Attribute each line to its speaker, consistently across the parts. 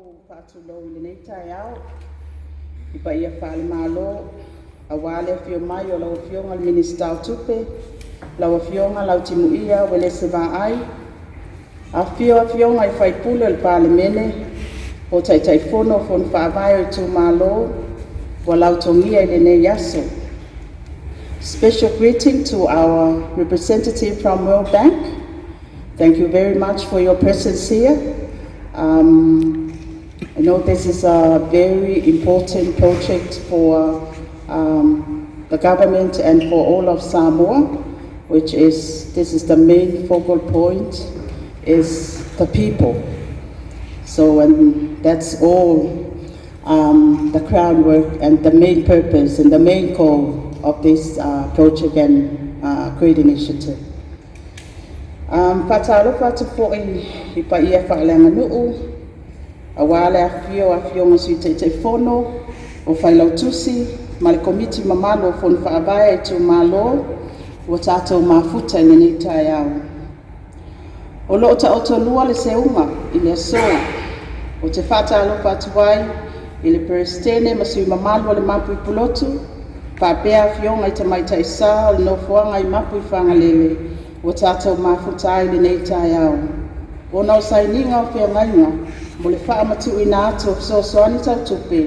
Speaker 1: Matou faatulou i lenei taeao i paia faale-Malo aua le afio mai o lau Afioga i le Minisita o Tupe, lau Afioga Lautimuia Uelese Vaai. Afifio Afioga i sui usufono o le Palemene o Taitaifono o Fono Faavae o Itumalo ua lautogia i lenei aso. Special greeting to our representative from World Bank. Thank you very much for your presence here. I know this is a very important project for the government and for all of Samoa, which is this is the main focal point is the people. So, and that's all the groundwork and the main purpose and the main goal of this project and great initiative. Faatalofa atu foi i paia faaleaganuu aua le afifio o Afioga i Sui Taitaifono, o Failautusi ma le Komiti mamalu o Fono Faavae a Itumalo ua tatou mafuta i lenei taeao. O lo o taotolua le seuga i le aso. Ou te faatalofa atu ai i le Peresetene ma sui mamalu o le Mapu i Pulotu faapea Afioga i Tamaitai Sa o le nofoaga i Mapuifagalele ua tatou mafuta ai i lenei taeao ona o sainiga o feagaiga mo le faamatuuina atu o fesoasoani tau tupe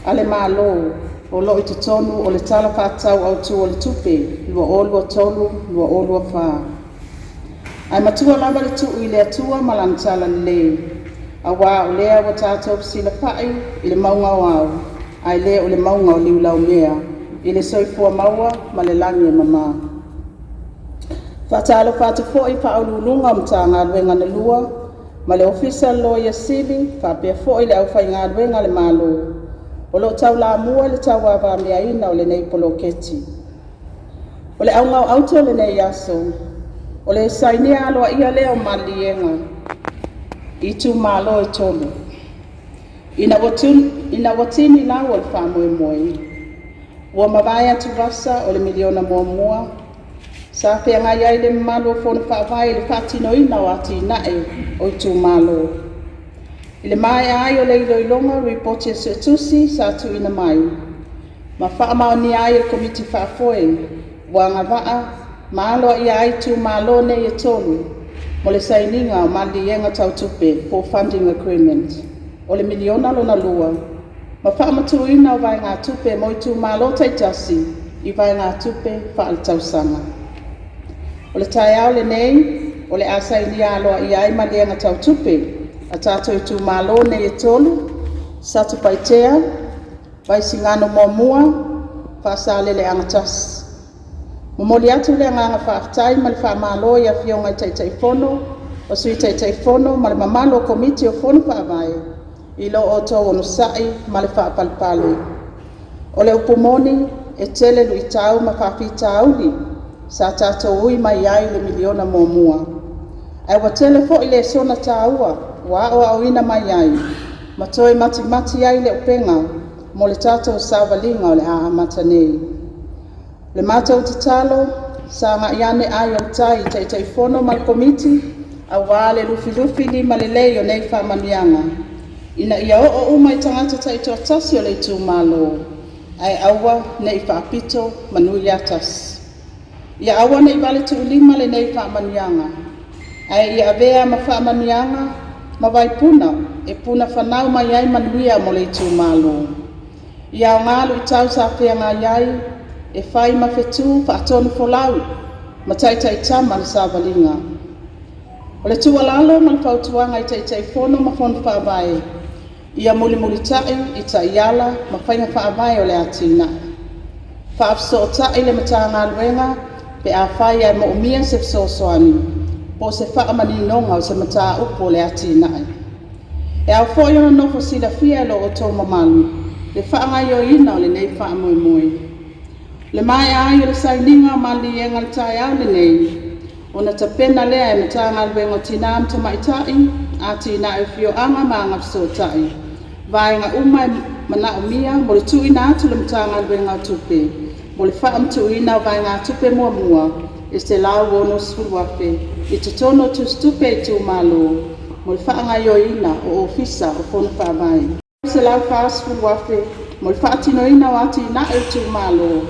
Speaker 1: a le Malo o lo o i totonu o le Tala Faatatau Autu o le Tupe 2023/2024. Ae matua lava le tuu i le Atua ma Lana talalelei aua o lea ua tatou fesilafai i le mauga o Ao ae le o le mauga o liulaumea i le soifua maua ma le lagi e mama. E faatalofa atu foi i Ofisa Sili o Pulega o Matagaluega e lua ma le Ofisa o le Loia Sili faapea foi le aufaigaluega a le Malo o lo o taulamua i le tauavameaina o lenei poloketi. O le auga o aute o lenei aso, o le sainia aloaia lea o maliliega i Itumalo e 3. Ina ua tini lau o le faamoemoe, ua mavae atuvasa o le miliona muamua sa feagai ai le mamalu o Fono Faavae i le faatinoina o atinae o Itumalo. I le maea ai o le iloiloga o Lipoti a Suetusi sa tuuina mai ma faamaonia ai e le Komiti Faafoe ua agavaa ma aloaia ai Itumalo nei e 3 mo le sainiga o maliliega tau tupe po o funding agreement. O le miliona lona lua ma faamatuuina o vaegatupe mo Itumalo taitasi i vaegatupe faaletausaga. O le taeao lenei o le a sainia aloaia ai maliega tau tupe a tatou Itumalo nei e 3, Satupaitea, Vaisigano 1, Faasaleleaga 1. E momoli atu le agaga faafetai ma le faamalo i Afioga i Taitaifono o Sui Taitaifono ma le mamalu o Komiti o Fono Faavae i lo outou onosai ma le faapalepale. O le upu moni e tele luitau ma faafitauli sa tatou ui mai ai i le miliona muamua, ae ua tele foi lesona taua ua aoaoina mai ai ma toe matimati ai le upega mo le tatou savaliga o le a amata nei. O le matou tatalo, sagai ane ai o le tai i Taitaifono ma le Komiti aua le lufilufilimalelei o nei faamanuiaga ina ia oo uma i tagata taitoatasi o le Itumalo ae aua nei faapito manu ia tasi. Ia aua nei vale tuulima lenei faamanuiaga ae ia avea ma faamanuiaga ma vaipuna e punafanau mai ai manuia mo le Itumalo. Ia aoga luitau sa feagai ai e fai ma fetu faatonufolau ma taitaitama le savaliga. O le tuualalo ma le fautuaga i Taitaifono ma Fono Faavae, ia mulimulitai i taiala ma faiga faavae o le atinae. Faafesootai le Matagaluega pe afai e moomia se fesoasoani po o se faamaninoga o se mataupu o le atinae. E ao foi ona nofo silafia e lo outou mamalu le faagaoioiina o lenei faamoemoe. O le maea ai o le sainiga o maliliega i le taeao lenei, ona tapena lea e le Matagaluega o Tina ma Tamaitai, Atinae o Afioaga ma Agafesootai vaega uma e manaomia mo le tuuina atu i le Matagaluega o Tupe mo le faamatuuina o vaegatupe muamua e $160,000 i totonu o tusitupe a Itumalo mo mo le faagaoioiga o Ofisa o Fono Faavae. $140,000 mo le faatinoina o atinae o Itumalo.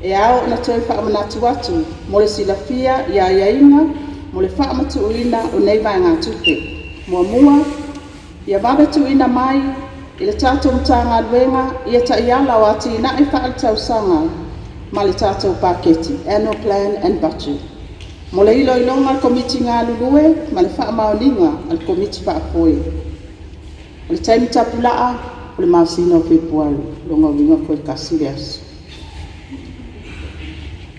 Speaker 1: E ao ona toe faamanatu atu mo le silafia i aiaiga mo le faamatuuina o nei vaegatupe. 1. Ia vave tuuina mai i le tatou Matagaluega ia taiala o atinae faaletausaga ma le tatou Paketi, Annual Plan and Budget mo le iloiloga a le Komiti galulue ma le faamaoniga a le Komiti Faafoe. O le taimi tapulaa o le masina o Fepuari, o lona uiga toe tasi le aso.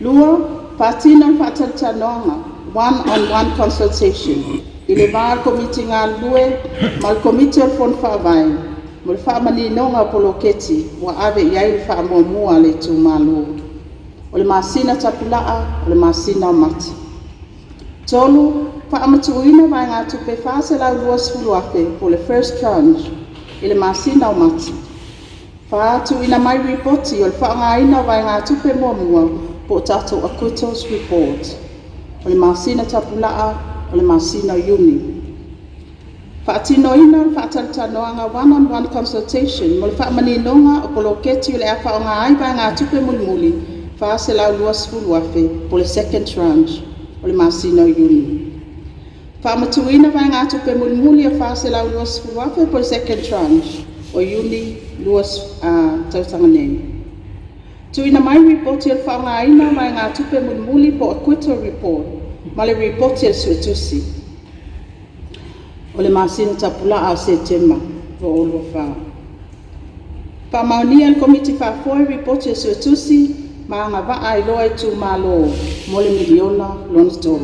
Speaker 1: 2. Faatino le faatalatalanoaga, one on one consultation i le va o le Komiti galulue ma le Komiti o le Fono Faavae mo le faamaninoga o poloketi ua ave i ai le faamuamua a le Itumalo. O le masina tapulaa o le masina o Mati. 3. Faamatuuina vaegatupe $420,000 po o le first tranche i le masina o Mati. 4. Tuuina mai lipoti o le faaaogaina o vaegatupe muamua po o tatou acquittals report. O le masina tapulaa o le masina o Iuni. Faatinoina le faatalatalanoaga one on one consultation mo le faamaninoga o poloketi o le a faaaoga ai vaegatupe mulimuli $420,000 po o le second tranche o le masina o Iuni. Faamatuuina vaegatupe mulimuli e $420,000 po o le second tranche o Iuni tausaga nei. Tuuina mai lipoti o le faaaogaina o vaegatupe mulimuli po o acquittal report ma le lipoti a le Suetusi. O le masina tapulaa o Setema 2024. Faamaonia e le Komiti Faafoe Lipoti a le Suetusi ma agavaa ai loa Itumalo mo le miliona lona 3.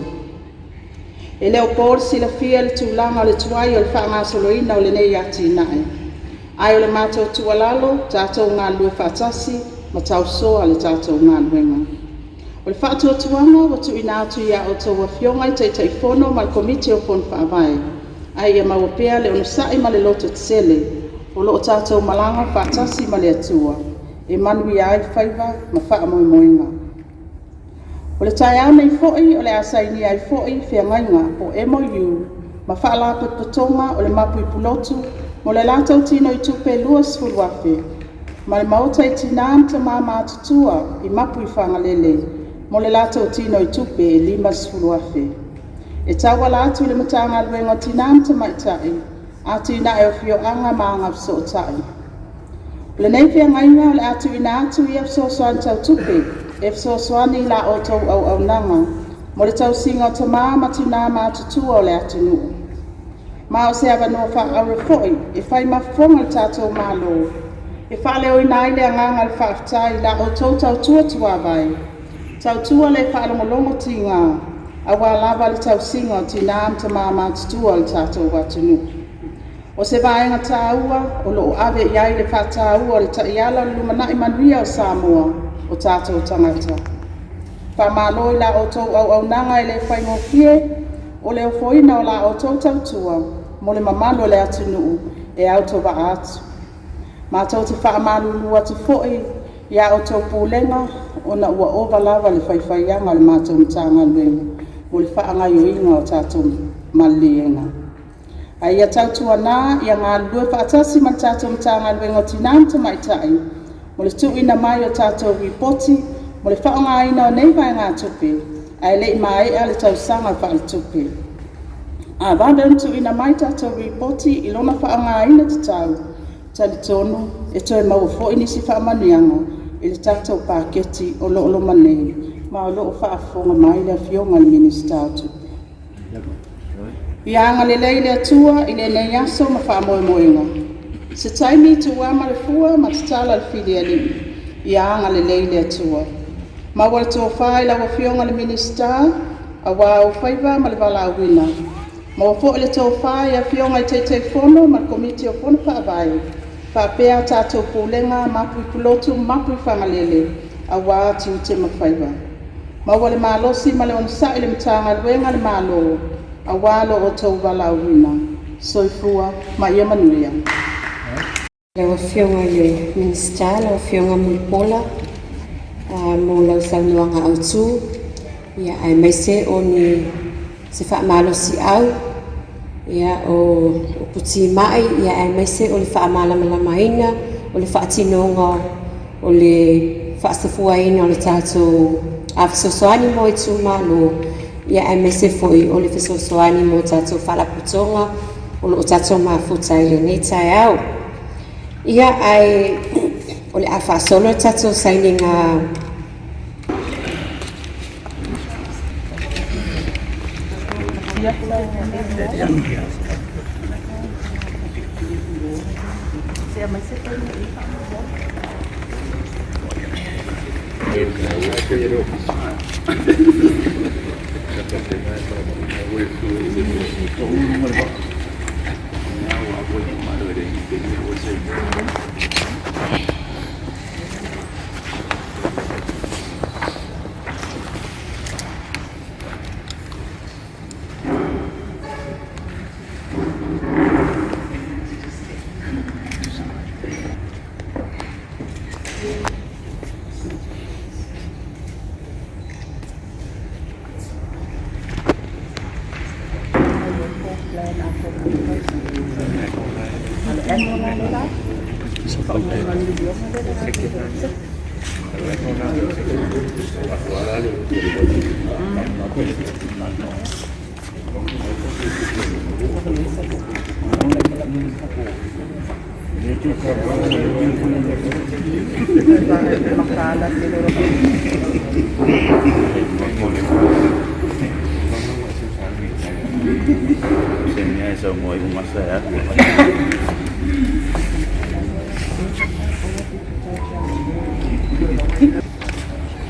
Speaker 1: E le o po le silafia i le tulaga o le tuai o le faagasoloina o lenei atinae, ae o le matou tuualalo tatou galulue faatasi ma tausoa le tatou galuega. O le faatuatuaga ua tuuina atu ia outou Afioga i Taitaifono ma le Komiti o Fono Faavae, ae ia maua pea le onosai ma le lototetele o lo o tatou malaga faatasi ma le Atua e manuia ai faiva ma faamoemoega. O le taeao nei foi o le a sainia ai foi feagaiga po o MOU ma Faalapotopotoga o le mapu i Pulotu mo le latou tinoitupe $20,000 ma le Maota i Tina ma Tama Matutua i Mapu i Fagalele mo le latou tinoitupe e $50,000. E tauala atu i le Matagaluega o Tina ma Tamaitai, Atinae o Afioaga ma Agafesootai. O lenei feagaiga o le a tuuina atu ia fesoasoani tau tupe e fesoasoani i la outou auaunaga mo le tausiga o Tama ma Tina matutua o le atunuu. Ma o se avanoa faaauro foi e fai ma fofoga o le tatou Malo e faaleoina ai le agaga o le faafetai i la outou tautua tuavai, tautua le faalogologo tiga aua lava le tausiga o Tina ma Tama matutua o le tatou atunuu. O se vaega taua o lo o ave i ai le faataua o le Taiala o le Lumanai Manuia o Samoa, o tatou tagata. Faamalo i la outou auaunaga e le faigofie, o le ofoina o la outou tautua mo le mamalu o le atunuu e autovaa atu. Matou te faamalulu atu foi i a outou pulega ona ua ova lava le faifaiaga o le matou Matagaluega mo le faagaoioiga o tatou maliliega. Ae ia tautuana ia galulue faatasi ma le tatou Matagaluega o Tina ma Tamaitai mo le tuuina mai o tatou Lipoti mo le faaaogaina o nei vaegatupe ae le i maea le tausaga faaletupe. A vave ona tuuina mai tatou Lipoti i lona faaaogaina tatau, e talitonu e toe maua foi nisi faamanuiaga i le tatou paketi o lo o loma nei, ma o lo o faafofoga mai le Afioga i le Minisita o Tupe. Ia agalelei le Atua i lenei aso ma faamoemoega. Se taimi tuuama le fua ma tatala le filialii, ia agalelei le Atua. Maua le tofa i lau Afioga i le Minisita aua ou faiva ma le valaauina, maua foi le tofa i Afioga i Taitaifono ma le Komiti o Fono Faavae faapea tatou Pulega Mapu i Pulotu ma Mapu i Fagalele aua tiute ma faiva. Maua le malosi ma le onosai i le Matagaluega a le Malo aua lo outou valaauina. Soifua ma ia manuia.
Speaker 2: Lau Afioga i le Minisita lau Afioga Mulipola mo lau saunoaga autu, aemaise o se faamalosiau Ia, o upu timai, ia aemaise o le faamalamalamaina o le faatinoga o le faasafuaina o le tatou fesoasoani mo itumalo, ia aemaise foi o le fesoasoani mo tatou faalapotopotoga o lo o tatou mafuta ai i lenei taeao. Ia, ae o le a faasolo le tatou sainiga.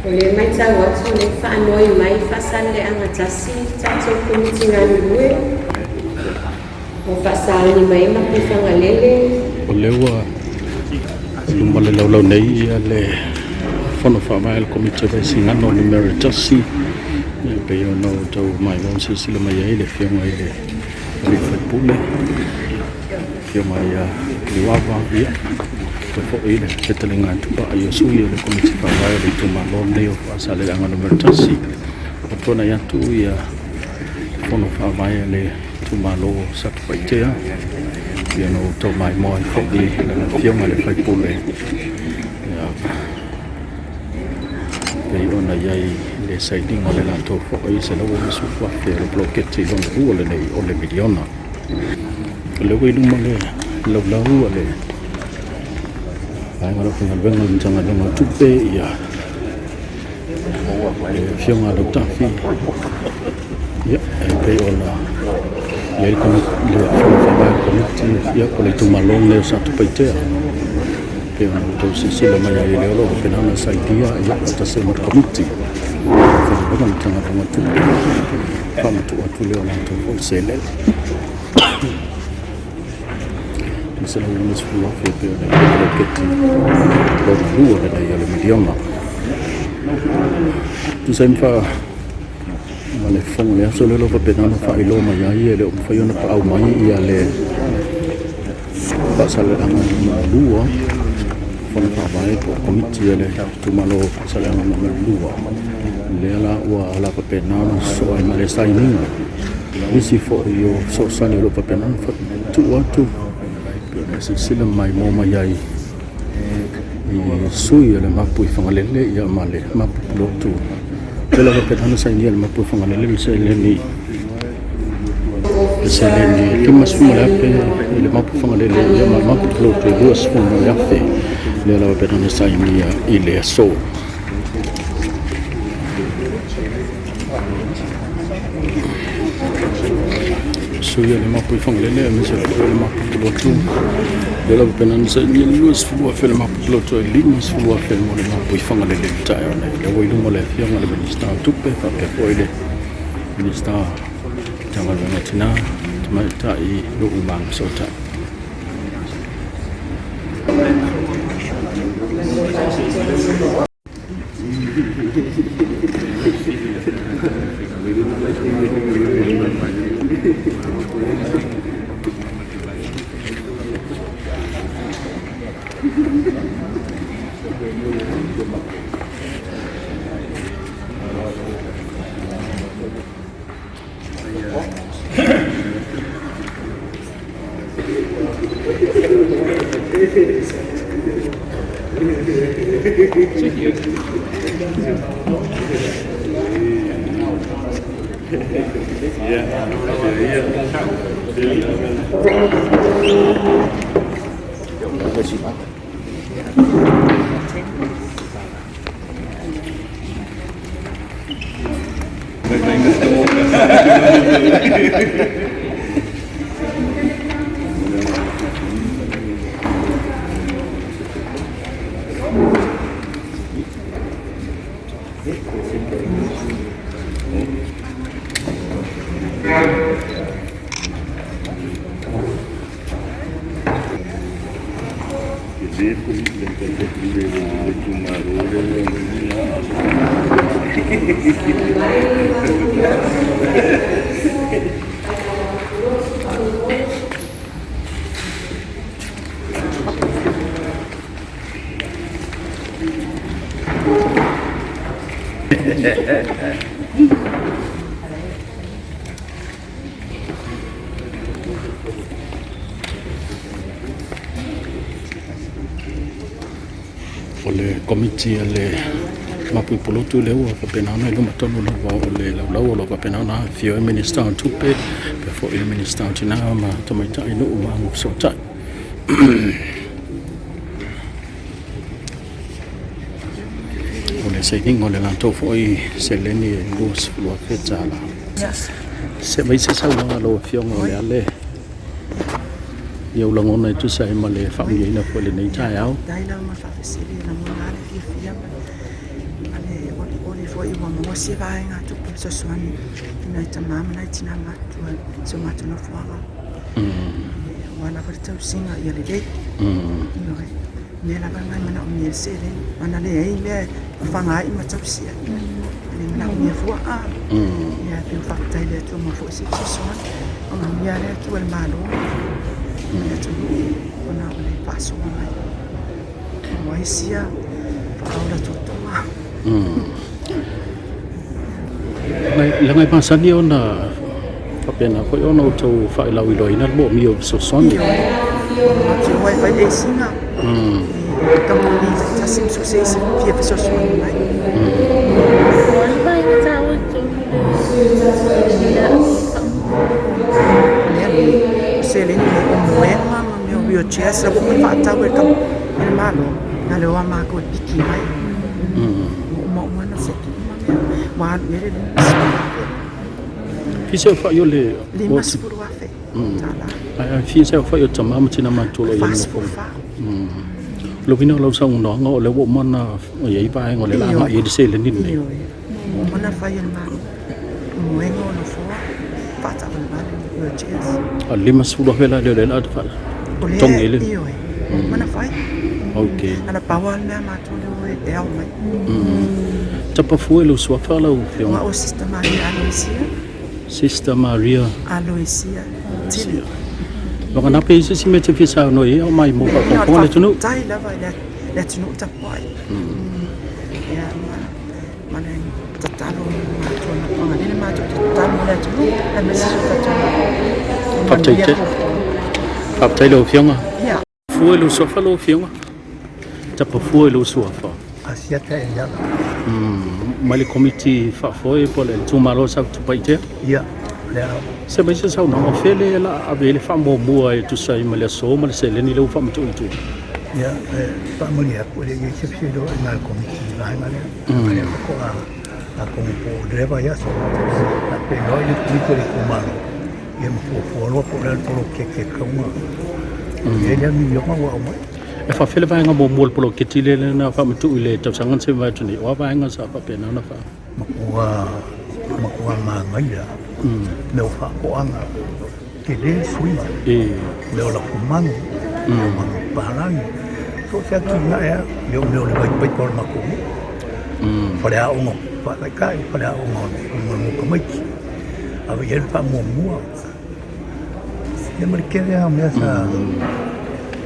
Speaker 2: O lea e matau atu o lea e faanoi mai Faasaleleaga 1 le tatou Komiti galulue o Faasaleleaga mai Mapuifagalele.
Speaker 3: O lea ua i luma o le laulau nei ia le Fono Faavae a le Komiti o Vaisigano Nu.1, e pei ona outou maimoa ma silasila mai ai le Afioga i le sui usufono, Afioga ia Niuava, ia faapea foi le fetalaiga a Tupai o sui o le Komiti Faavae o le itumalo lenei o Faasaleleaga Nu.1. Ua tuanai atu ia le Fono Faavae a le itumalo o Satupaitea, pei ona outou maimoa ai foi i le Afioga i le sui usufono, pei ona i ai le sainiga o le latou foi $160,000 o le poloketi lona lua lenei o le miliona. O lea ua i luma le laulau a le vaega o le aufaigaluega a le Matagaluega o Tupe, ia le Afioga ia Lautafi, ia e pei ona i ai le Fono Faavae o le Komiti, ia po o le itumalo lenei o Satupaitea. E pei ona outou silasila mai ai, o lea o lo o faapena ona sainia faatasi ai ma le Komiti o le Matagaluega o Tupe, faamatuu atu lea o latou foi seleni. $160,000 e pei ona i ai le poloketi lona lua lenei o le miliona. Tusa ai ma le fofoga o le aso lea o lo o faapena ona faailoa mai ai, e le o mafai ona paau mai ia le Faasaleleaga Nu.2, Fono Faavae po o le Komiti a le itumalo o Faasaleleaga Nu.2. Lea la ua ala faapena ona sosoo ai ma le sainiga nisi foi o fesoasoani o lo o faapena ona faamatuu atu, pei ona silasila maimoa mai ai i sui o le Mapuifagalele ia ma le Mapu Pulotu. O lea la faapena ona sainia e le Mapuifagalele le seleni $50,000 i le Mapuifagalele ia ma le Mapu Pulotu e $20,000, lea la faapena ona sainia i le aso. Sui o le Mapuifagalele aemaise foi o le Mapu Pulotu, lea la faapena ona sainia le $20,000 i le Mapu Pulotu e $50,000 mo le Mapuifagalele i le taeao nei. Lea ua i luma o le Afioga i le Minisita o Tupe faapea foi le Minisita o Matagaluega o Tina, Tamaitai, Nuu ma Agafesootai. O le Komiti a le Mapu Polotu lea ua faapena ona i luma tonu lava o le laulau o lo o faapena ona afifio ai Minisita o Tupe faapea foi le Minisita o Tina ma Tamaitai, Nuu ma Agafesootai. O le sainiga o le latou foi seleni e $20,000. Se mai se saunoaga a lau Afioga o le a le i ou lagona e tusa ai ma le faauiaina foi i lenei taeao.
Speaker 4: Faafetai lava mo le faafesili, e lagona lava le fiafia ma le olioli foi ua maua se vaega tupe fesoasoani i nai tama ma nai tina matutua i si o matou nofoaga. Aua lava le tausiga ia lelei. Ioe. O mea lava na e manaomia ai le seleni, ana leai mea e fafaga ai ma tausi ai, e le manaomia fua. Ia pei ua faafetai i le Atua ua maua foi se fesoasoani. Faamanuia le Atua i le Malo ma le atunuu ona o le faasoa mai. O ai sia faaola totoa.
Speaker 3: Leaga e masani ona faapena foi ona outou failauiloaina le moomia o fesoasoani.
Speaker 4: Ioe, o e fai leisiga i kamupani taitasi ma so o se isi e fia fesoasoani mai. O lea o seleni o moega ma mea o wheelchairs la ua uma ona faatau e le Malo, na o le o lava matou e piki mai. Ua uma uma ona seki uma mea, ua alu i ai le $50,000.
Speaker 3: Fia se aofai o le
Speaker 4: $50,000 tala.
Speaker 3: Ae fia se aofai o tama ma tina matutua o lo o i ai i le nofoaga?
Speaker 4: 44.
Speaker 3: O le uiga o lau saunoaga o lea ua uma ona i ai vaega o lea o le a agai i ai le seleni lenei.
Speaker 4: Ioe, ua uma ona fai e le Malo, moega o nofoa, faataavalevale wheelchairs.
Speaker 3: A o le $50,000 la lea o lea o le a togi ai le...
Speaker 4: Ioe, ua uma ona fai.
Speaker 3: Okay.
Speaker 4: Ana pau lava le mea a matou lea ua e ao mai.
Speaker 3: Tapa fua i lou suafa lau Afioga?
Speaker 4: O au o Sister Maria Aloisia.
Speaker 3: Sister Maria.
Speaker 4: Aloisia Tili.
Speaker 3: Vagana pe i se isi mea e te fia saunoa i ai a o mai mo faafogafoga le atunuu.
Speaker 4: Faafetai lava i le atunuu tapuai. Ia ma le tatalo mo matou na pagalele matou tatalo mo le atunuu aemaise si o tatou nuu.
Speaker 3: Faafetai tele. Faafetai i lau Afioga.
Speaker 4: Ia.
Speaker 3: Fua i lou suafa lau Afioga. Tapa fua i lou suafa.
Speaker 5: Asiata Eliana.
Speaker 3: Mai le Komiti Faafoe po o le Itumalo o Satupaitea.
Speaker 5: Ia, lea lava.
Speaker 3: Se mai se saunoaga, o fea lea la ave ai le faamuamua e tusa ai ma le aso ma le seleni lea ua faamatuu i tua?
Speaker 5: Ia, e faamalie atu, e le i i ai se fesilafaiga a le Komiti i le vaega lea. O lea faatoa atonu po o leva ia aso. A peiloai le Komiti a le Itumalo, ia ma fuafua loa po o le a le poloketi e tatau ona i ai lea miliona ua aumai.
Speaker 3: E faafefea le vaega muamua o le poloketi lea na faamatuu i le tausaga na se i mavae atu nei? O a vaega sa faapena ona faa...
Speaker 5: Matua, matua manaia mea o faatoaga, tele le suiga, mea o lafumanu, mea o manupapalagi, so o se atinae lava, mea o le vaipaipa o le matou nuu, faleaoga faataitai, faleaoga mo tamaiti. Ave i ai le faamuamua. Ia ma le tele lava o mea sa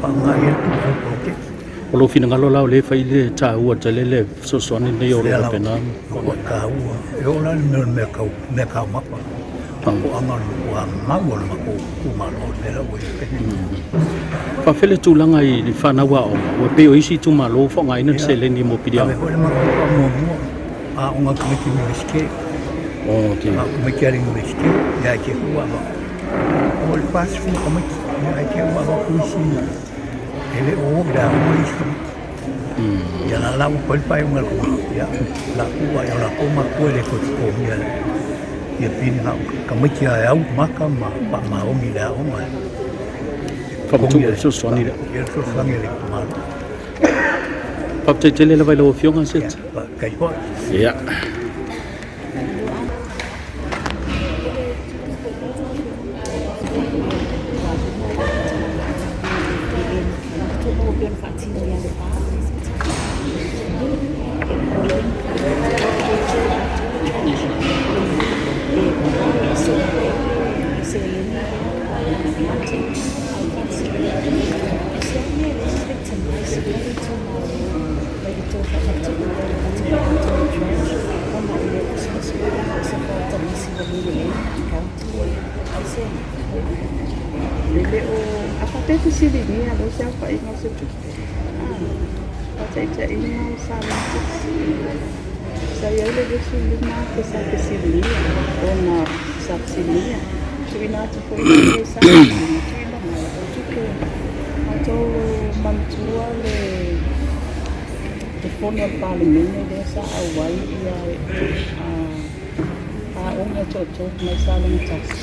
Speaker 5: faaaoga i ai le tupe o le poloketi.
Speaker 3: O lou finagalo la o lea e fai le taua tele le fesoasoani lenei o lo o faapena.
Speaker 5: O lea lava, taua. E oo la i le mea o le mea taumafa. Faatoaga o le matua mau o le matou itumalo i le mea lea ua i ai le taimi lenei.
Speaker 3: Faafefea le tulaga i fanau aoga, ua pei o isi itumalo ua faaaogaina le seleni mo pili
Speaker 5: aoga. Ave foi le matou faamuamua aoga a tamaiti Iunivesite. A o tamaiti lava i le Iunivesite, ia ae te i ua avatu. Oo i le 40 tamaiti, ae te i ua avatu isi e le o o i le aoga isi tamaiti. Ia la la ua fai le faaiuga a le Komiti, ia o le a tuu lava i o latou matua e le toe totogia ia pili na o tamaiti lava e au maka ma faamaoni i le aoga e
Speaker 3: Faamatuu le fesoasoani lea.
Speaker 5: Ia le fesoasoani a le itumalo.
Speaker 3: Faafetai tele lava i lau Afioga Seta.
Speaker 5: Faafetai foi.
Speaker 3: Ia.
Speaker 1: E le o a faapea e fesiligia loa se aofaiga o se tupe, a faataitaiga o Salafisi sa i ai le 25,000 sa fesiligia ona sa fesiligia tuuina atu foi le sa tuuina mai o tupe matou manatua le fono a le Palemene lea sa auai ia aoga e toatolu mai Salani Tasi.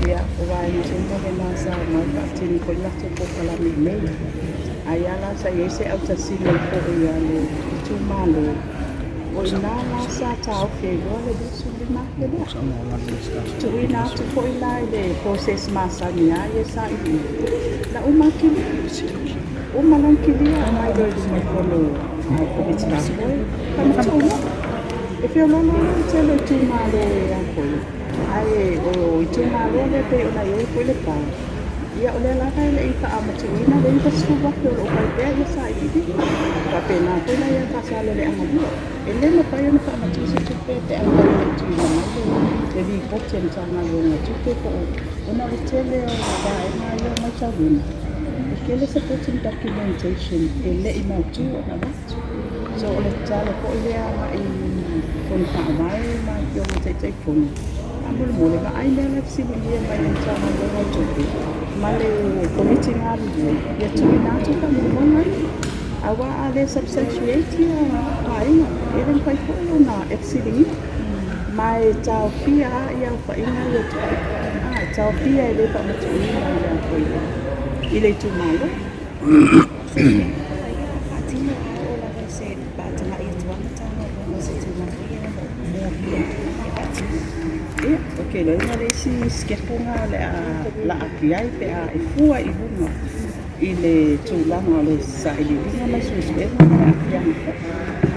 Speaker 1: Ia, o vaega uma lena sa omai faatino foi le latou polokalame i inei. Ai lava la sa i ai se autasiga foi a le itumalo, o i ina la sa taofi ai loa le 25,000 lea. Tuuina atu foi la i le process masani lava ia e sailiili, na uma atu uma loa ona kilia aumai loa i luma o le fono a le Komiti Faafoe, faamatuu loa. E feoloolo lava le tele o itumalo e a foi, ae o itumalo lea pei ona i ai foi Lepa, ia o lea lava e le i faamatuuina le $90,000 o lo o fai pea ia sailiiliga. E faapena foi la ia Faasaleleaga 2. E le mafai ona faamatuu se tupe pe afai e le i tuuina mai le lipoti a le Matagaluega o Tupe po o ona o le tele o vaega ia ua matauina, e tele supporting documentation e le i mautu ona avatu. So o le tatalo foi lea agai i Fono Faavae ma Afioga i Taitaifono, faamolemole vaai mea la e fesiligia mai e le Matagaluega o Tupe ma le Komiti galulue ia tuuina atu faamolemole aua a le substantiate ia vaega e le mafai foi ona e fesiligia ma e taofia lava ia aofaiga ia o tupe e taofia e le faamatuuina i le itumalo. Ia, ou te iloaina le isi sitepu lena o le a laa atu i ai pe a e fua i luga i le tulaga o le sailiiliga ma le suesuega ma le aafiaga foi.